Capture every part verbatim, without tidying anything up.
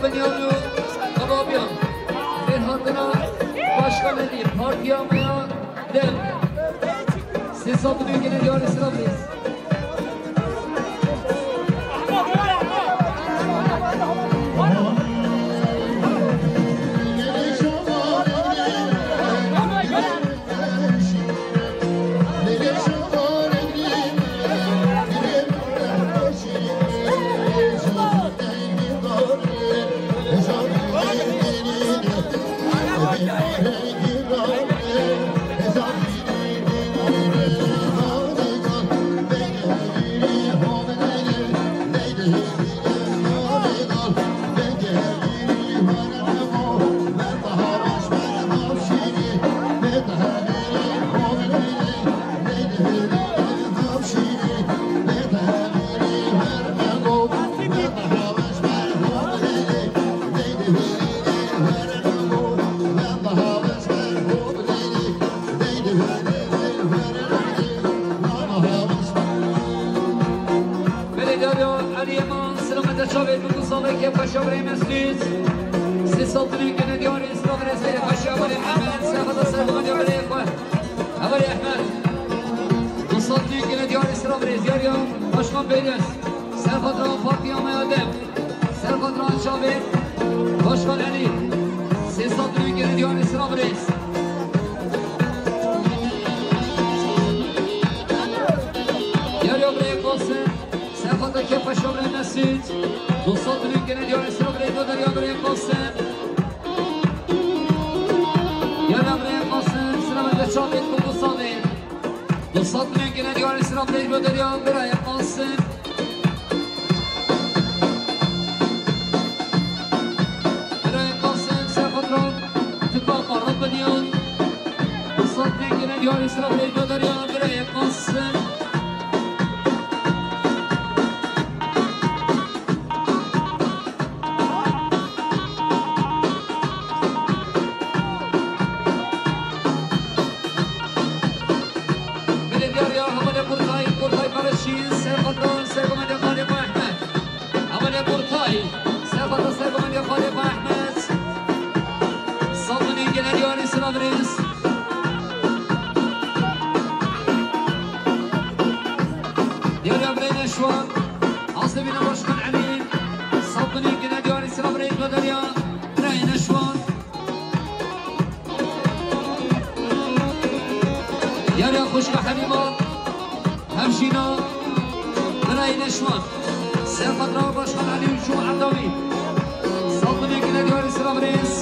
Binyan û Qebabiyan. Xêrhatina Başkanê Partiya me ya Dem. Sê sed û newî gine diyarê sira birêz. Belediya Aliyeman, selamet çavê bu salê ke paşa birê Mesut. Sê sed û newî gine diyarê sira birêz, paşa birê Emed, sefada servanya birê xwe. Hevalê Ehmed. Du sed û newî gine diyarê sira birêz, diyariya Başkan Beyles. Serfatra Partiya me ya Dem. Serfatra çavê Başkan Elî. Sê sed û newî gine diyarê sira birêz. Diyariya birê Qasim. Serfatra ke paşa birê Mesut. Du sed û newî gine diyarê sira birêz, diyariya birê Qasim. Yara birê Qasim, sira me de çavê ku du salê. Du sed û newî gine diyarê sira birêz, diyariya birê Qasim. Birê Qasim, serfatra, tipa qarabiniyan. Du sed û newî gine diyarê sira birêz, diyariya birê Qasim. Belediya ya Hevalê Kurtay, Kurtay Barışî, serfatra sergomendê xalê xwe Ehmed. Hevalê Kurtay, serfatra sergomendê xalê xwe Ehmed. Sabunî gele diyarî sira birêz. Diyariya birê Neşwan. Asê bîne Başkan Elî. Sabunî gele diyarî sira birêz, diyariya birê Neşwan. Yara xwişka Helîma, hevjîna birayê Neşwan. Serfatra Başkan Elî û Cuma Erdavî. Sabunê gine diyarî sira birêz.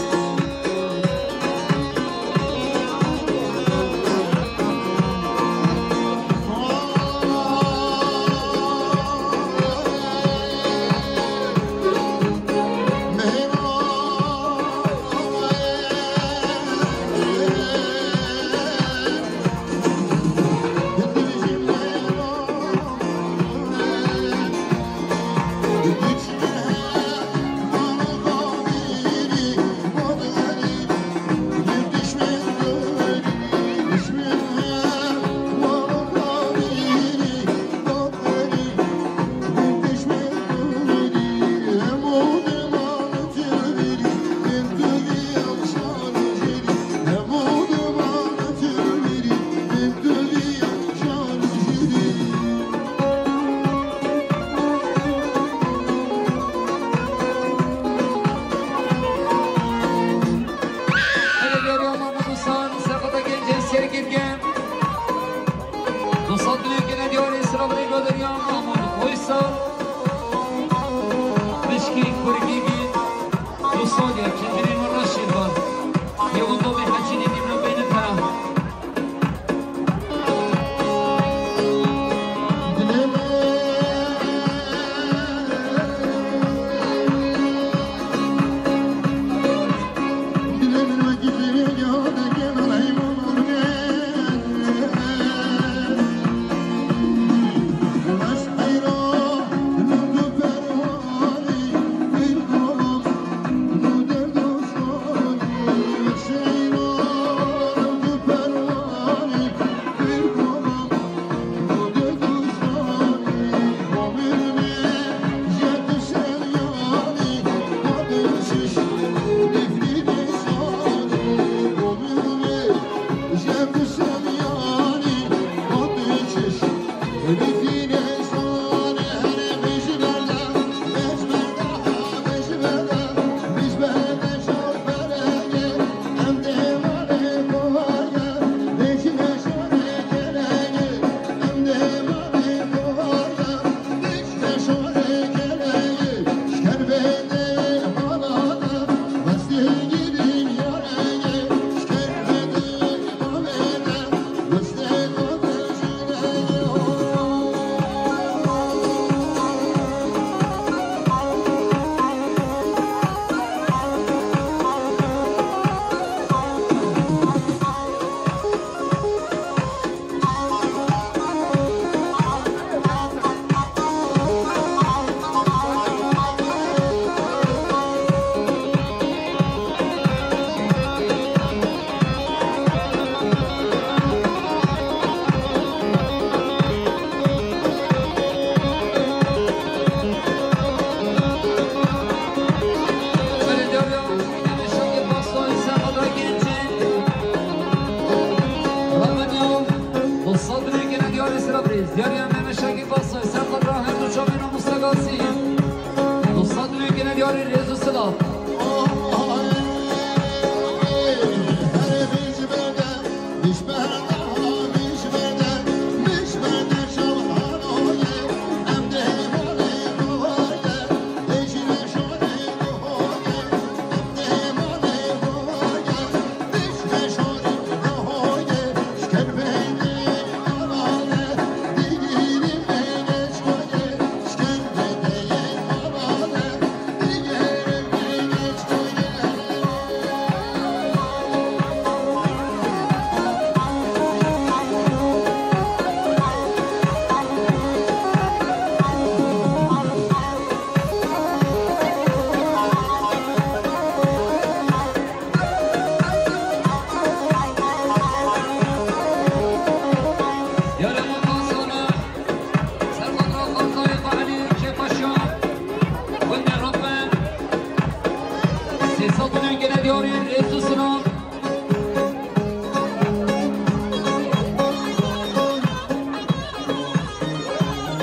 Binêkine diyarî rêz û silam.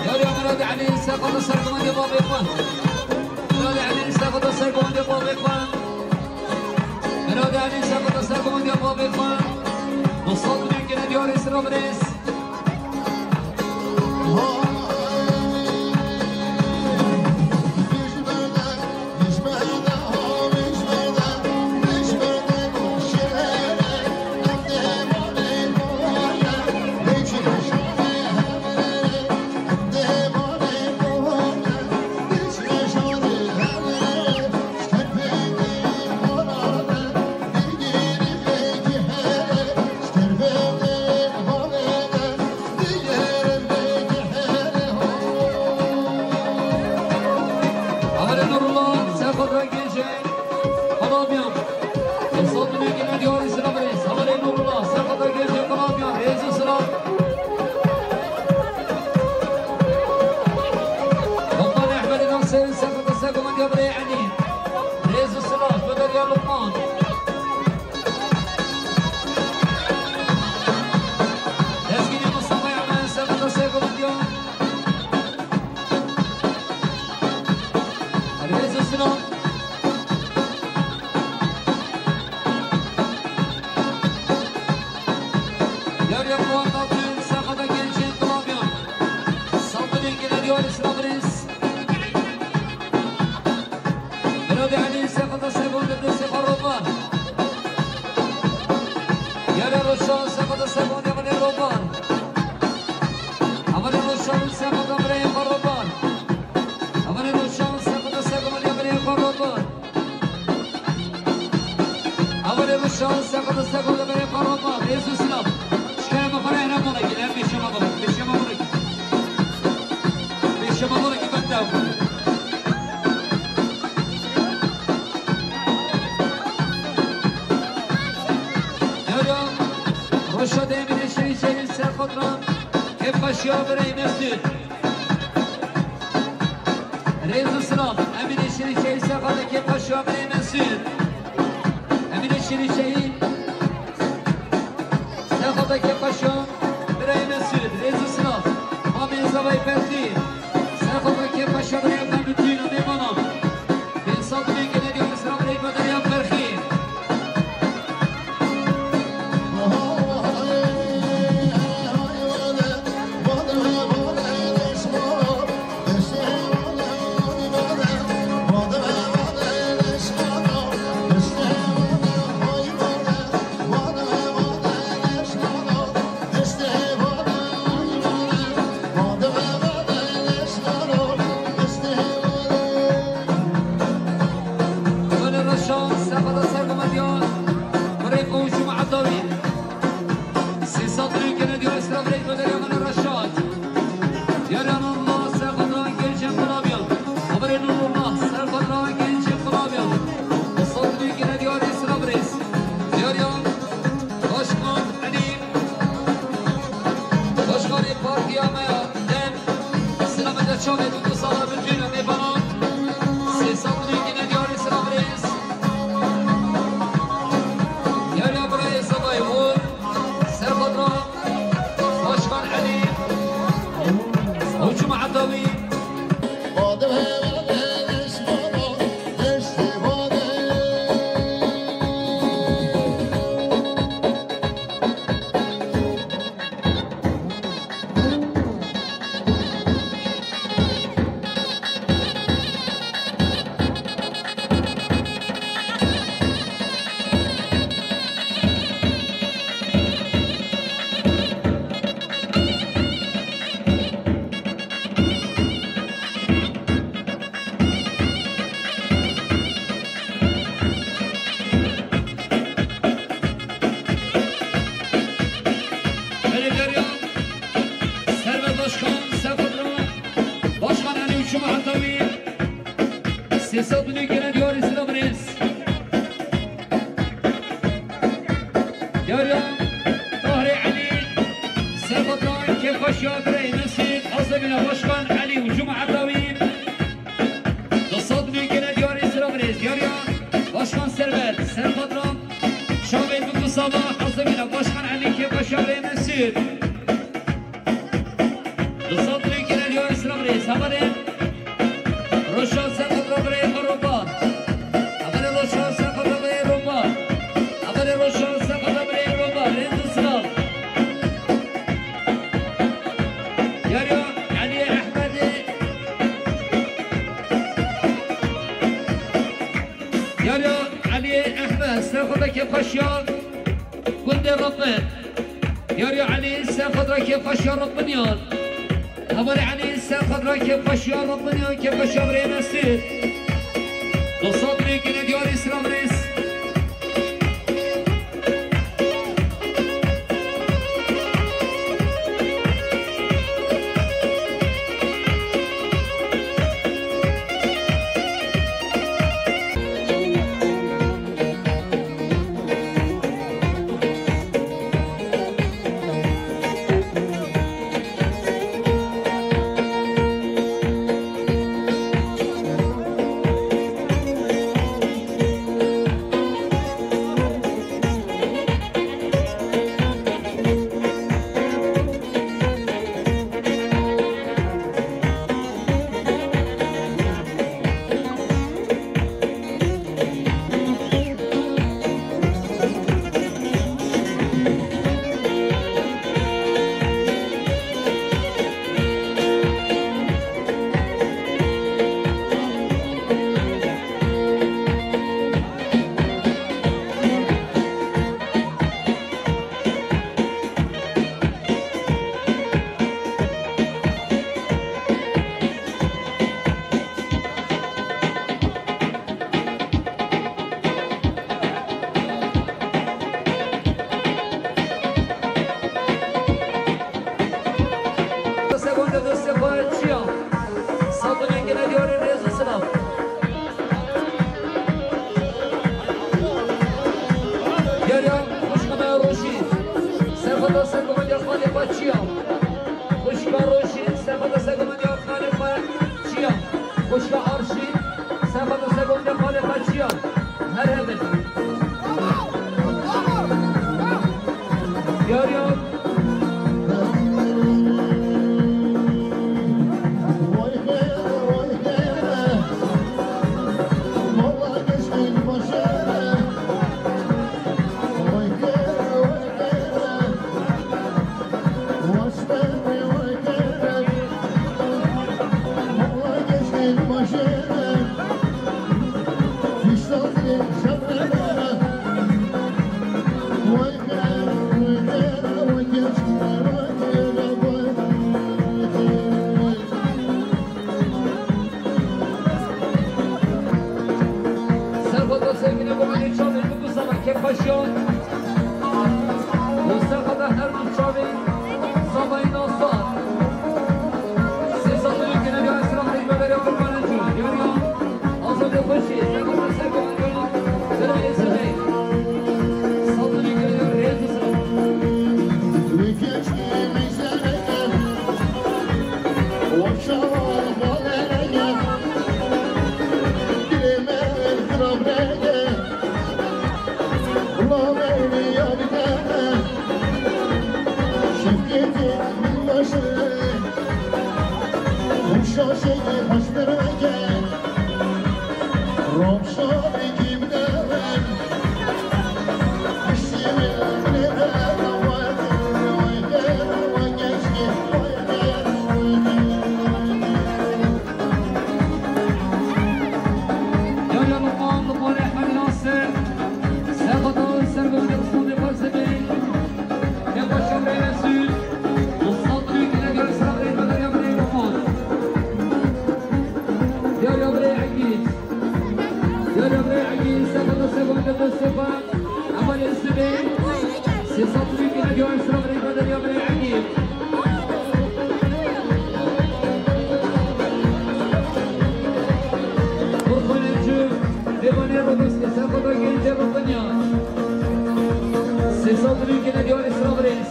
Yariya Mirad Elî, seqata sergumandiya bavê xwe. Mirad Elî, seqata sergumandiya bavê xwe. Mirad Elî, seqata sergumandiya bavê xwe. Dostlar, binêkine diyarî silam rêz. Amerê Nurullah, ser xwe dagêje, Qalabiyan. Esat binêkine diyarî silam rêz. Amerê Nurullah, ser xwe dagêje, Qalabiyan. Rêz û silam. Lokman Ehmedê Nasir, ser xwe dagêje, Gomandiya Birê Elî. Rêz û silam. Bederiya Lokman. Destgîrî Mustafa Yamen, ser xwe dagêje, Gomandiya. Rêz û silam. Yariya Fuat Altun, seqata gençên Qalabiyan. Saldırı gene diyor İslam Reis. Mirad Elî, seqata segonde destê xwe rovan. Yariya Roşan, seqata segonde bine rovan. Amerê Roşan, seqata bireyê xwe rovan. Amerê Roşan, seqata segonde bireyê xwe rovan. Amerê Roşan, seqata segonde bireyê xwe rovan. Rêz û silam. Şikayê me xwe re hene bolekî, em pêşe me bolekî, pêşe me bolekî. Pêşe me bolekî, bende xwe. Yariya Roşa Demîrê Şêşeyî, ser xwe diran. Kêfxweşiya birey Mesûd. Rêz û silam. Emînê Şêşeyî, ser xwe de, Kêfxweşiya birey Mesûd. Emînê Şêşeyî, ser xwe de, Kêfxweşiya birey Mesûd. Rêz û silam. Mamê Zavayê Ferqî, ser xwe de, Kêfxweşiya birey Xemîtîn û mêvanan. Pênc sed bin gene diyor Îslam Rey Bederiya Ferxî. Wele Reşan, seqata sergumandiya birê xwe û Cuma Edawî. Sê sed lî gene diyor Îslam Rey Bederiya Wele Reşan. Yariya Nurullah, ser xwe diran gençên Qalabiyan. Xeberê Nurullah, ser xwe diran gençên Qalabiyan. Sê sed lî gene diyor Îslam Reis. Yariya Başkan Elî. Başkanê partiya me ya dem, silamete çavê tu, tu sala bin cîna mêvanan. Sê sed lî gine diyarî silam rêz. Yariya birayê Sedayê Hol, Serxwedra, Başkan Elî, Hocum Edawî. Belediye Servet Başkan, Sefadra, Başkan Elî Uçum Hetawi, sê sed bin gene diyarî silam rêz. Yariya Tahirê Elî, Sefadra, Kêfxweşiya Birey Mesîd, Azemîna Başkan Elî Uçum Hetawi, du sed bin gene diyarî silam rêz. Yariya Başkan Servet. Du sed lîkine diyor İslamrê, hevalê Roşan Serxot ra birê Ewropa. Hevalê Roşan Serxot ra birê Ewropa. Hevalê Roşan Serxot ra birê Ewropa. Rêz û silav. Yariya Elî Ehmedê. Yariya Elî Ehmed, Serxota kêfxweşiya gundê Rotmin. Yariya Elî, Serxot ra kêfxweşiya Rotminiyan. Hevalê Elî, Serxot ra kêfxweşiya Rotminiyan, kêfxweşiya birê Mesûd. Du sed lîkine diyarî Silavrêz. Segonda destê xwe çiya. Sed lîkine diyarî rêz û silav. Yariya xwişka me Roşî. Serxota ser gumandiya xalê xwe çiya. Xwişka Roşî, Serxota ser gumandiya xalê xwe çiya. Xwişka Arşî, Serxota ser gumandiya xalê xwe çiya. Her hebin. Yariya. Serxota sergine bu beni çalın, bu sana kêfxweşiyan. Û Serxota her du çavên Sabayî Nasar. Sê sed û yekine diya Îslam Rêkber beriya Qurbanê Cû. Yariya Azadê Xweşî, Serxota Sergo Antonî, Serayê Sibê. Sed û yekine diya rêz û silav. Yariya Luqman, Luqman Ehmed Nasir, Serxota Sergo Dil Sodê Xwezimê, Kêfxweşiya birê Mesûd, Luqman Dûkine Gel Serxota Sergo Dil Sodê Xwezimê. Yariya birê Egîd. Yariya birê Egîd, Serxota Sergo Dil Sodê Xwezimê. Hevalê Sibê, sê sed û yekine diya Îslam Rêkber beriya birê Egîd. Qurbanê Cû, Dêvanê Rodoskê, Serxota Gencê Rotiniya. Sê sed û yekine diya Îslam Rêz.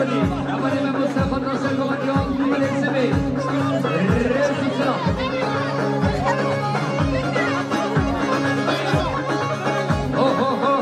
Hevalê me Mustafa Nasir Gomandiyan, Muhammed Esebê. Rêz û silav. Ho, ho, ho.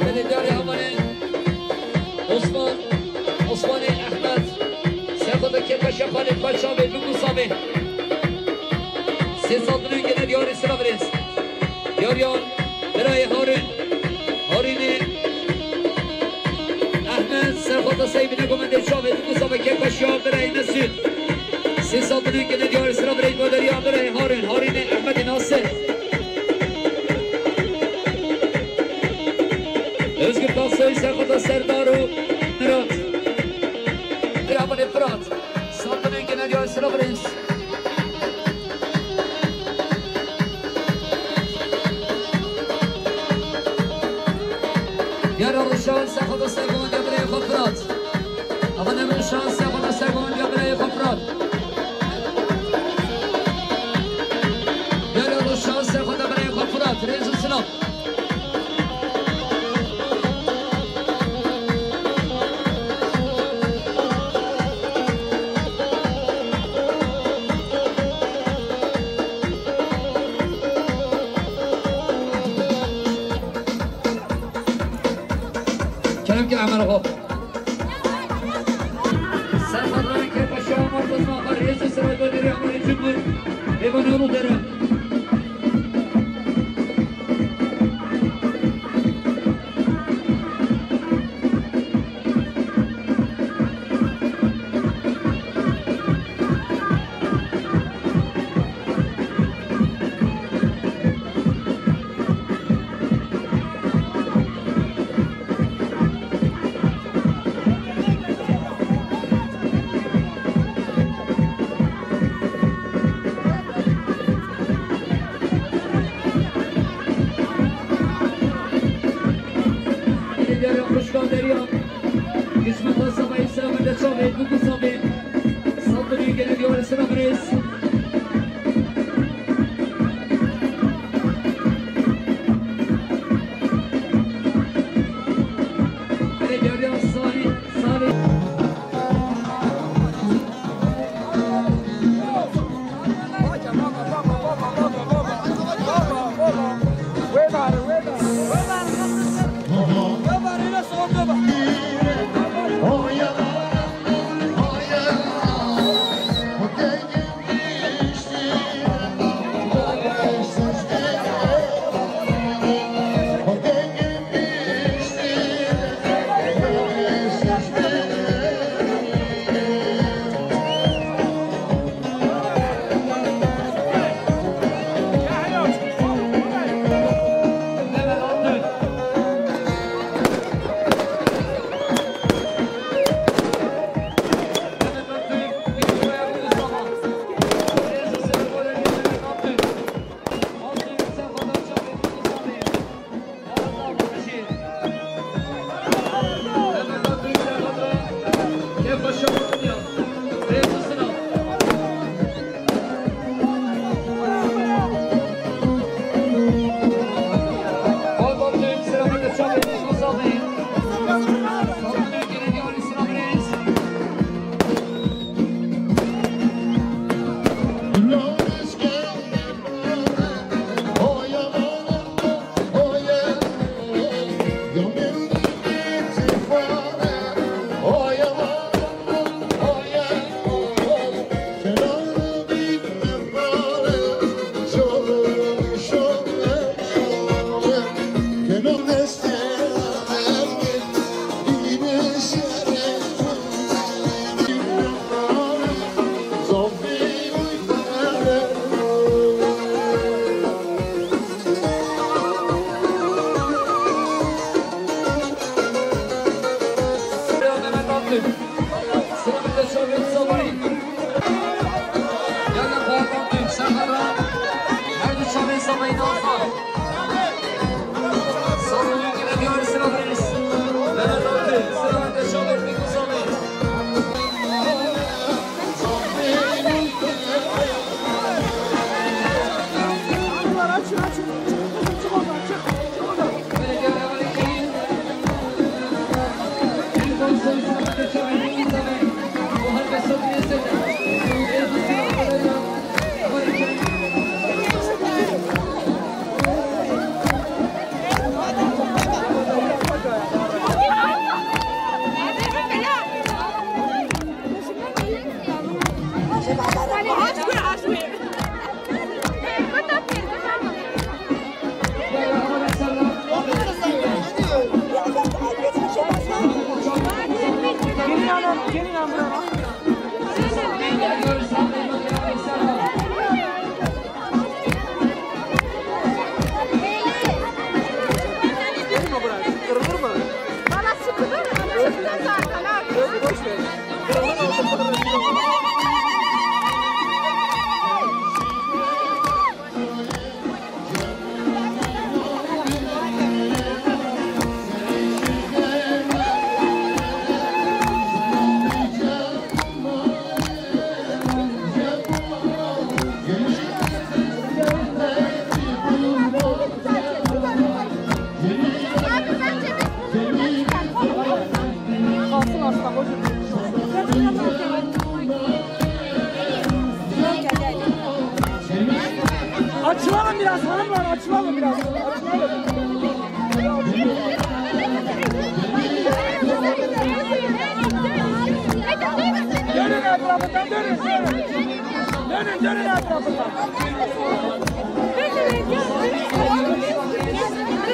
Belê diyarê hevalê Osman, Osmanê Ehmed, Serxweta Kêrpaşa Xalê Paşa bê, Bikûsa bê. Sê sal dilûn gene diyarê sira birêz. Diyariyan birayê Harun. Harunê Ehmed, Serxweta Seybîne Gomendê Çavê, Bikûsa bê Kêrpaşa birayê Mesûd. Sê sal dilûn gene diyarê sira birêz, baderiya birayê Harun. Harunê Ehmedê Nasir. Özgür Taksoy, Serxweta Serdar û Mirat. Birabanê Firat. Sandinê gene diyor sıra birêz. Diyar Ruşan, Serxweta Sergon, Demirê Xo Firat. Aman Ruşan, Serxweta Sergon, Demirê Xo Firat. Diyar Ruşan, Serxweta Demirê Xo Firat. Rêz û silav. Kerem ke emel xwe. Ser xwe rayê Kêrpaşa Amar Dozma xwe rêz û silav dê rêya Amarê Cumhur. Êvanê Rûdere. Gelin yarın hoş gönderiyor. Kısmet olsa bayılsa, ben de çok mutlu sabit. Saldırıyı gene diyor, sıra birisi. Gelin hanım, gelin hanım. Kırılır mı burası? Kırılır mı? Valla sıkılır ama sıkılır zaten abi. Yok, boş ver. Kırılır mı? Açılalım biraz hanımlar, açılalım biraz. Açılalım. Dönün etrafından, dönün, dönün. Dönün, dönün etrafından.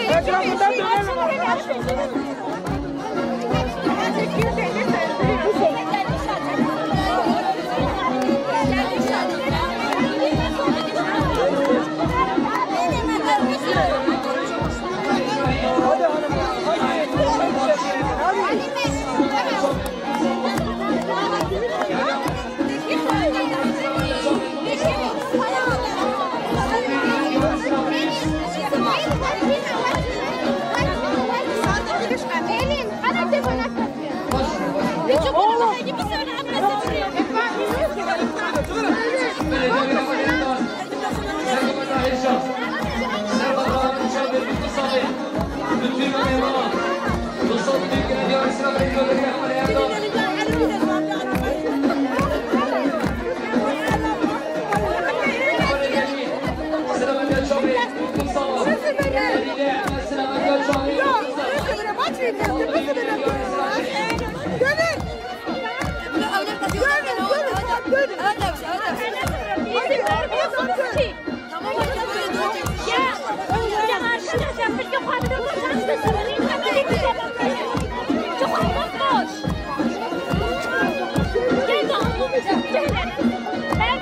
Etrafından dönelim arkadaşlar.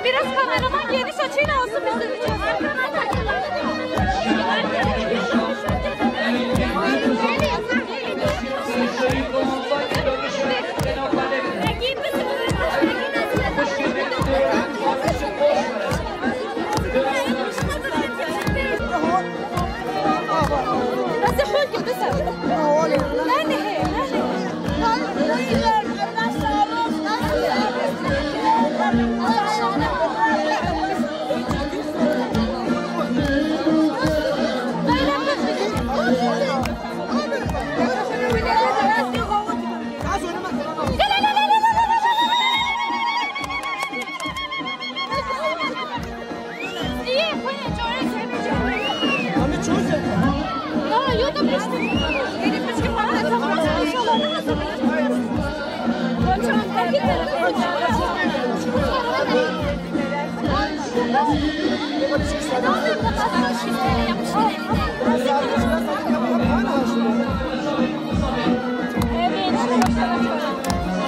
Biraz kameraman geniş açıyla olsun bizim için.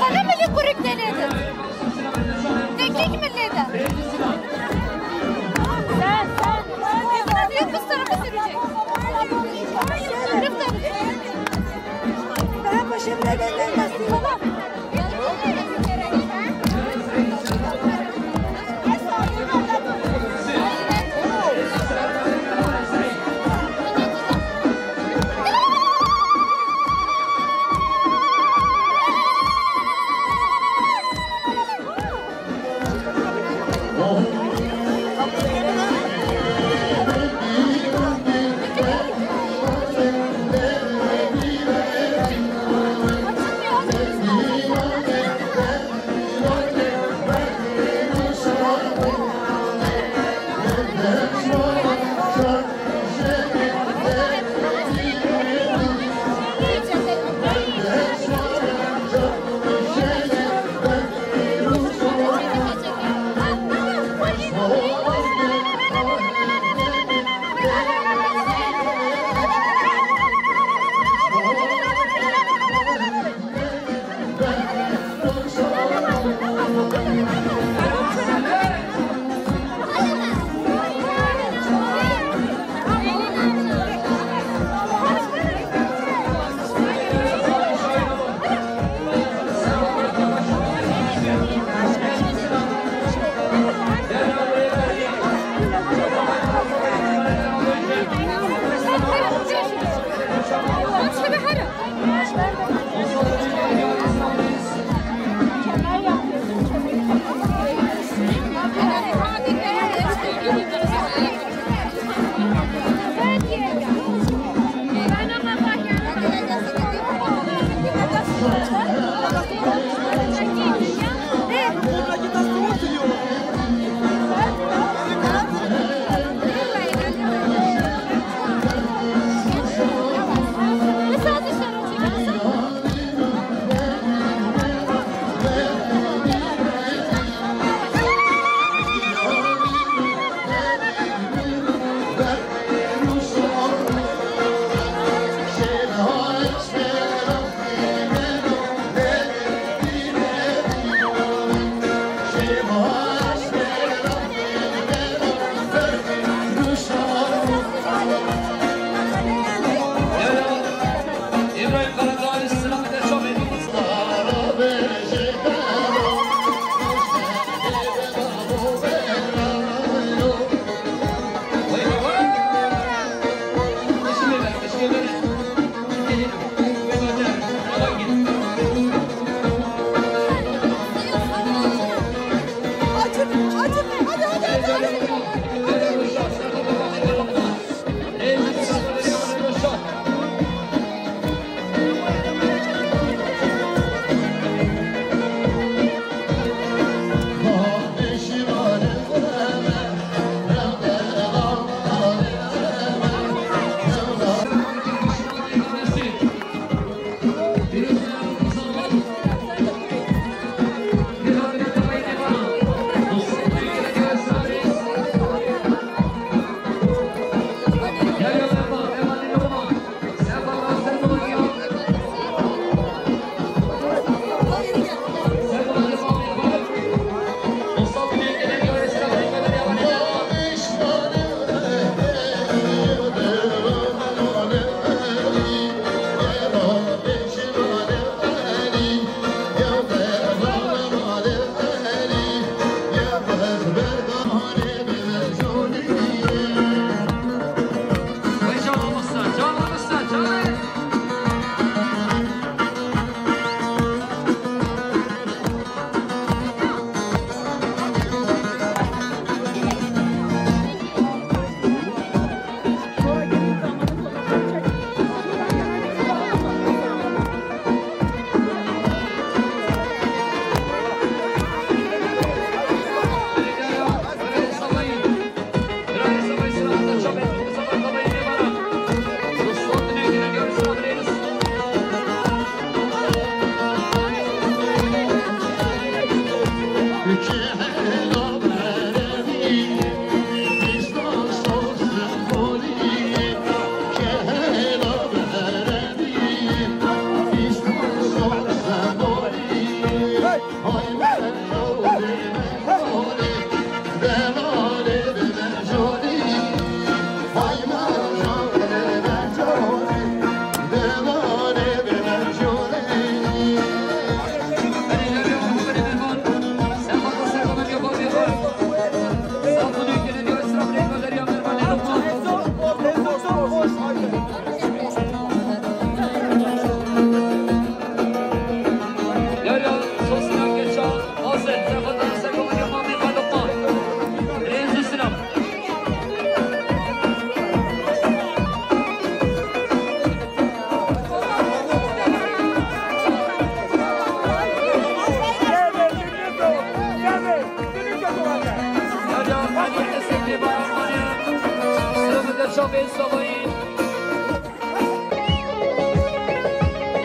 Sana milli kurik denedi. Teknik milli de. Sen, sen. Sen bir kız tarafı sürecek. Kız tarafı. Daha başa bile gelmez. Tamam.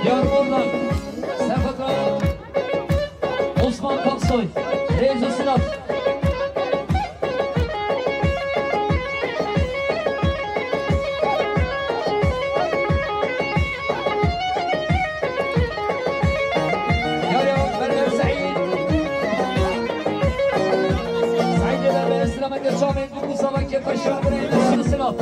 Diyar Orman, Serhat Rahat, Osman Paksoy, Remzi Sırat. Yar ya, Berber Saîd. Saîd Berber, selamet, çavên Mustafa Kepaşa, Remzi Sırat.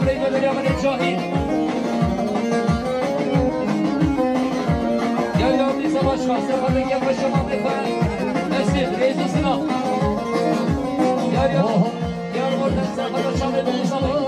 Peygamber Ahmet Şahin. Gel yavrum, savaş var. Sefada gel, başa Ahmet Şahin. Nesil, Reis Sinan. Gel yavrum. Gel oradan, Sefada Şahin, Reis Sinan.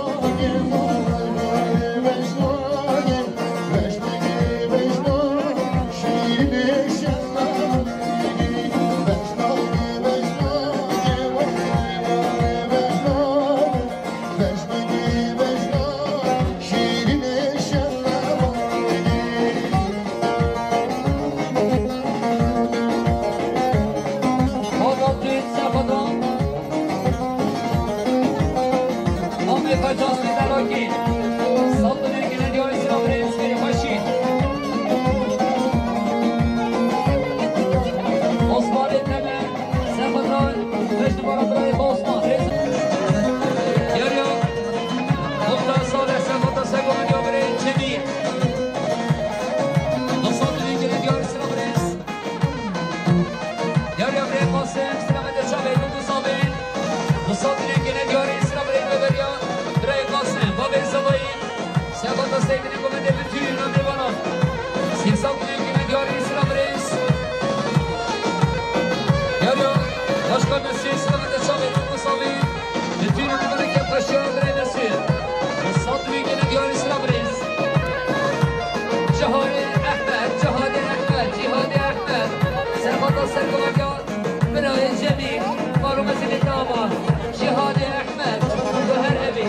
Osmanê Teber, Sefetan, beş numara birayê xwe Osman. Yar ya, Xweda sare, Sefeta Sego, ya birê Çemî. Dostlar, dilê gelin diyarê Sina birêz. Yar ya birê Qasim, Sina Mete Çavê, Musa Bey. Dostlar, dilê gelin diyarê Sina birêz, Beberiya, birayê Qasim, Babê Zavayî. Sefata Seydinê Komendê, bütün Nandê Vana. Siyasal Komendê, diyarê Sina birêz. Yar ya, başka Mesih, Sina Mete Çavê, Musa Bey. Bütün Nandê Vana, Kepkaşya, birayê Mesih. Dostlar, dilê gelin diyarê Sina birêz. Cihadê Ehmed, Cihadê Ehmed, Cihadê Ehmed. Sefata Sergoya, birayê Cemî, malûm e zilê dama. Cihadê Ehmed, tu her hebî.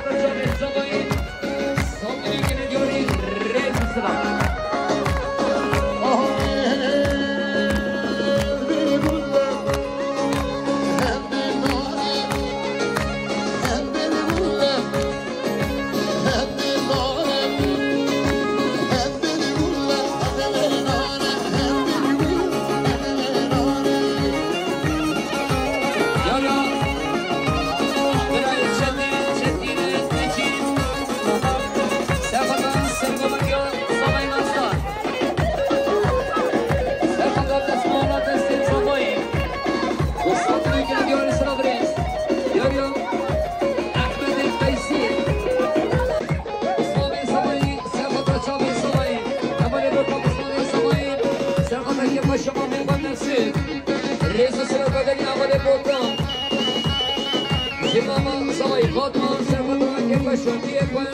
Serhata Çavê Sabayî, Sandinî Kinediyarî, rêz û silav. Yara, birayê Çetîn, Çetînê Tekîn, serhata sergolangiya Sabayê Nasdar. Serhata destmala destê Sabayê. Sandinî Kinediyarî, silav, rêz. Yara, Ehmedê Qeysî. Osmanê Sabayî, serhata çavê Sabayî. Hevalê Botan Osmanê Sabayî, serhata Kepaşa Mamê Xwe Nefsê. Rêz û silav Kaderî hevalê Botan. Ji mama Sabayî Fatma, serhata Kepaşa Ciyê Xwe.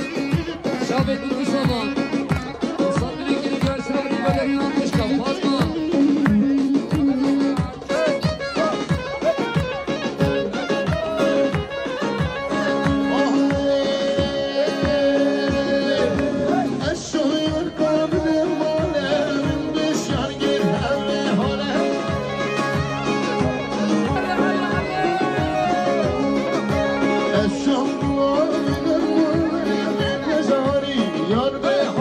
Çavê Dûdû Saman. Sandinî Kinediyarî, silav, rêz, Kaderî Fatma. Yar be.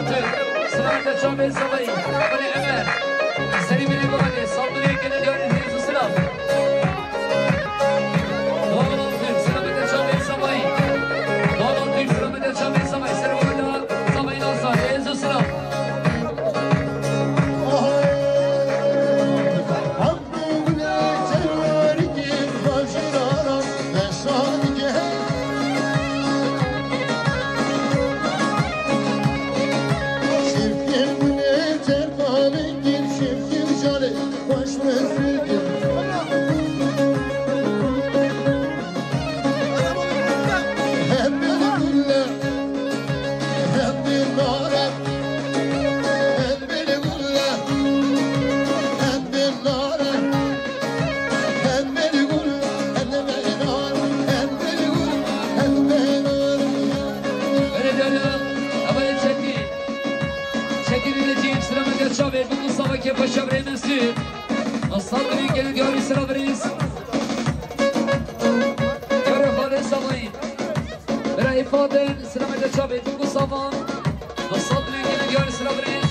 Selamete çavê zavayî. Bale Emer. Serî bîrê bale. Saldırıya gelen dört yüz selam. Doğru olsun. Selamete çavê zavayî. Doğru olsun. Selamete çavê zavayî. Serî bale zavayî lazım. Ezo selam. Öyle diyor ya. Ama çekil. Çekil, bineciğim, selamete çavê, bu Mustafa Kepaşa Bremesi. Masal biri gelin, diyor, sıra biriz. Diyor, Fadil Samayın. Bira Fadil, selamete çavê, bu Mustafa. Masal biri gelin, diyor, sıra biriz.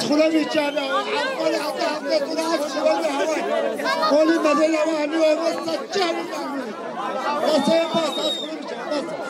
Xulebî çavê ew, Elqolî heta hevdeh sene ez xulebî hewa. Qolî medê lewa hemî we bes sed çavê mexmûrî. Bes ê bes, ez xulebî çavê bes.